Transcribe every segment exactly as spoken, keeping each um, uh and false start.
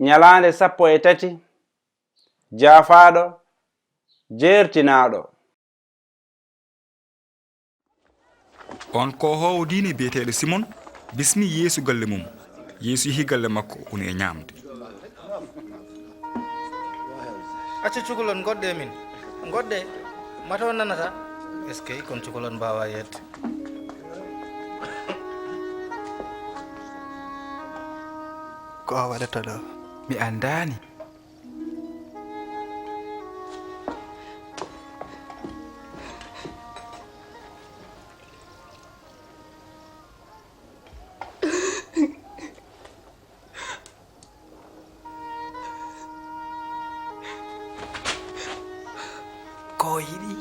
Ñalaande sappo e tati, jaafaaɗo, jeertinaaɗo. On koohoowo diine biyeteeɗo Simon bismii Yeesu galle mum. Yeesu yehi galle makko, woni e ñaamde. Accu cukalon, ngoɗɗee min. Ngoɗɗee, mataw nanataa. Eskey, kono cukalon mbaawaa yeeɗde. Ko o waɗata ɗo? Mi anndaani. Ko o yiɗi?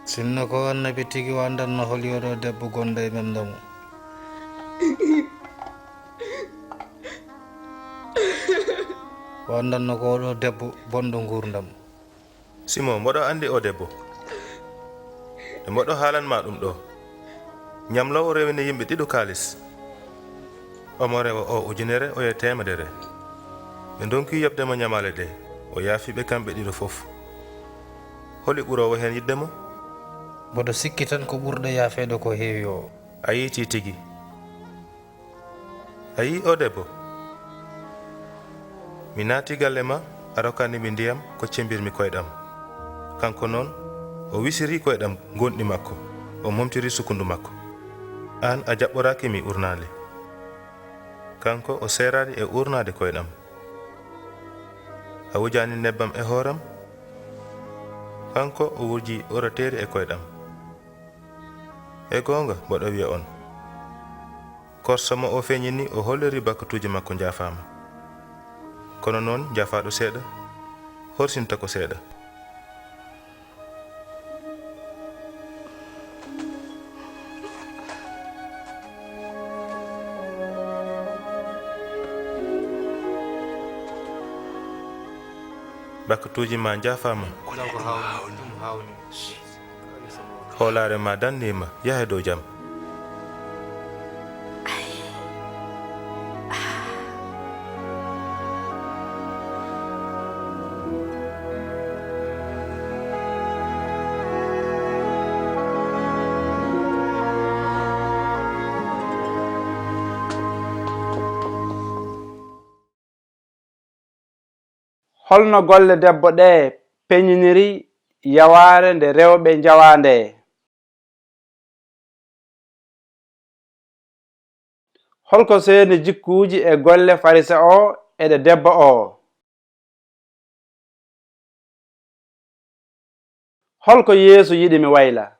Sinno ko annabi tigi, o anndanno holi oɗo debbo gonɗo e memda mum. O anndanno ko oɗo debbo bonɗo nguurndam. Simon, mboɗo anndi o debbo. E mboɗo haalan ma ɗum ɗo. Ñamloowo rewini yimɓe ɗiɗo kaalis. Omo rewa o ujunere, oya teemedere. Ɓe ndonki yoɓde mo ñamaale ɗe, o yaafi ɓe kamɓe ɗiɗo fof. Holi ɓuroowo heen yiɗde mo? Mboɗo sikki tan ko ɓurɗo yaafeede ko heewi o. A yiitii tigi. A yii o debbo? Mi naati galle ma, a rokkani mi ndiyam ko cembirmi koyɗam. Kanko noon, o wisiri koyɗam gonɗi makko, o momtiri sukundu makko. Aan a jaɓɓoraaki mi urnaali. Kanko o seeraali e urnaade koyɗam. A wujaani nebbam e hooram. Kanko o wuji orateeri e koyɗam. E goonga, mboɗo wiya on, korsa mo o feeñini, o holliri bakkatuuji makko njaafaama. Kono noon, njaafaaɗo seeɗa, horsinta ko seeɗa. Bakkatuuji ma njaafaama. Hoolaare ma danndiima, yah e dow jam. Holno golle debbo ɗee peñiniri yawaare nde rewɓe njawaa ndee? Holko seerni jikkuuji e golle Farisa oo e ɗe debbo oo? Holko Yeesu yiɗi mi wayla?